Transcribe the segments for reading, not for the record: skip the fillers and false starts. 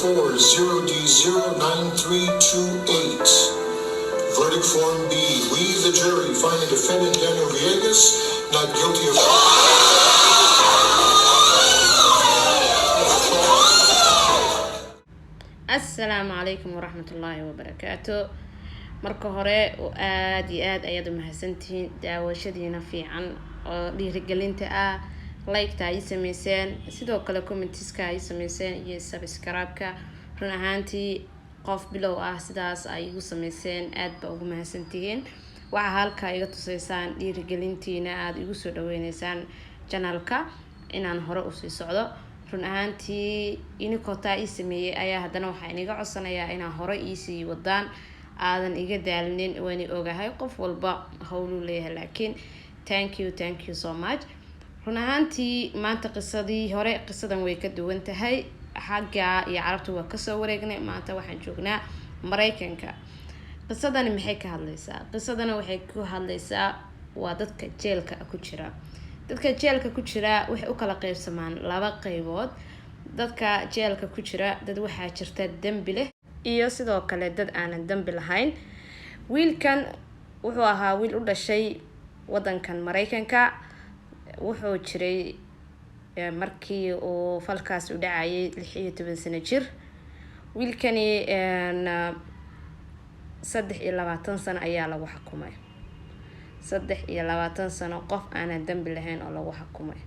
40D09328. Verdict form B. We, the jury, find the defendant Daniel Villegas not guilty of. Asalaamu calaykum waraxmatullaahi wabarakaatu. Marka hore oo aada iyo aada ayaad umahadsantihiin daawashadiina fiican oo dhiirigelinta ah, like-ta ay sameyseen, sidoo kale comments-ka ay sameyseen iyo subscribe-ka. Run ahaantii qof bilow ah sidaas ay igu sameyseen, aada ba ugu mahadsantihiin. Waxaa halkaa iga tuseysaan dhiirigelintiina aada igu soo dhaweyneysaan channel-ka inaan hore usii socdo. Run ahaantii inikootaa ii sameeyey ayaa haddana waxaa iniga codsanayaa inaa hore iisii wadaan, aadan iga daalinin. Waani ogahay qof walba howluu leeyahay, laakiin thank you, thank you so much. Run ahaantii maanta qisadii hore qisadan way ka duwan tahay. Xagga iyo Carabta waa kasoo wareegnay, maanta waxaan joognaa Mareykanka. Qisadani maxay ka hadleysaa? Qisadani waxay ku hadleysaa waa dadka jeelka ku jira. Dadka jeelka ku jira waxay u kala qeybsamaan laba qeybood. Dadka jeelka ku jira, dad waxaa jirta dembi leh iyo sidoo kale dad aanan dembi lahayn. Wiilkan wuxuu ahaa wiil u dhashay wadankan Mareykanka. Wuxuu jiray markii uu falkaas u dhacayay 16 sano jir. Wiilkani 23 sano ayaa lagu xukumay. 23 sano qof aanan dembi lahayn oo lagu xukumay.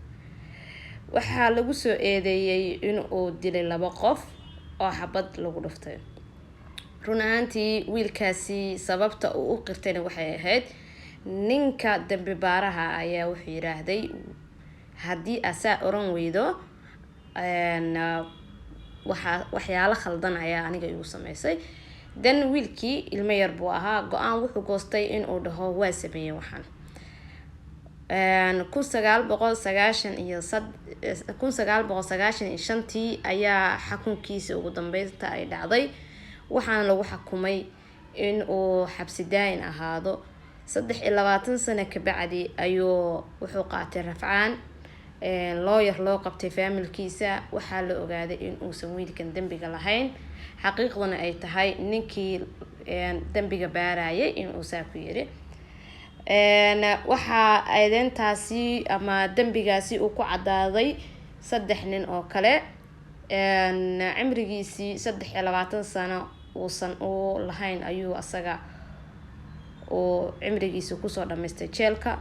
Waxaa lagu soo eedeeyay in uu dilay laba qof oo xabad lagu dhuftay. Run ahaantii wiilkaasi sababta uu u qirtayna waxay ahayd ninka dambi baaraha ayaa wuxuu yiraahday, "Haddii asaa oran weydo, waxaa waxyaalo khaldan ayaa aniga igu sameysay." Then wiilkii ilmo yar buu ahaa, go-aan wuxuu goostay inuu dhaho, "Waa sameeyey waxaan." 1990 iyo 1995-tii ayaa xakunkiisa ugu dambeynta ay dhacday. Waxaana lagu xakumay in uu xabsi daayin ahaado. 23 sano kabacdi ayuu wuxuu qaatay rafcaan, lawyer loo qabtay faamilkiisa. Waxaa la ogaaday in uusan wiilkan dembiga lahayn, xaqiiqduna ay tahay ninkii dembiga baarayay inuu saa ku yiri. Waxaa eedeyntaasi ama dembigaasi uu ku cadaaday saddex nin oo kale. Cimrigiisii 23 sano uusan u lahayn ayuu asaga uu cimrigiisi kusoo dhamaystay jeelka.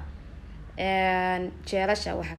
Jeelasha waxaa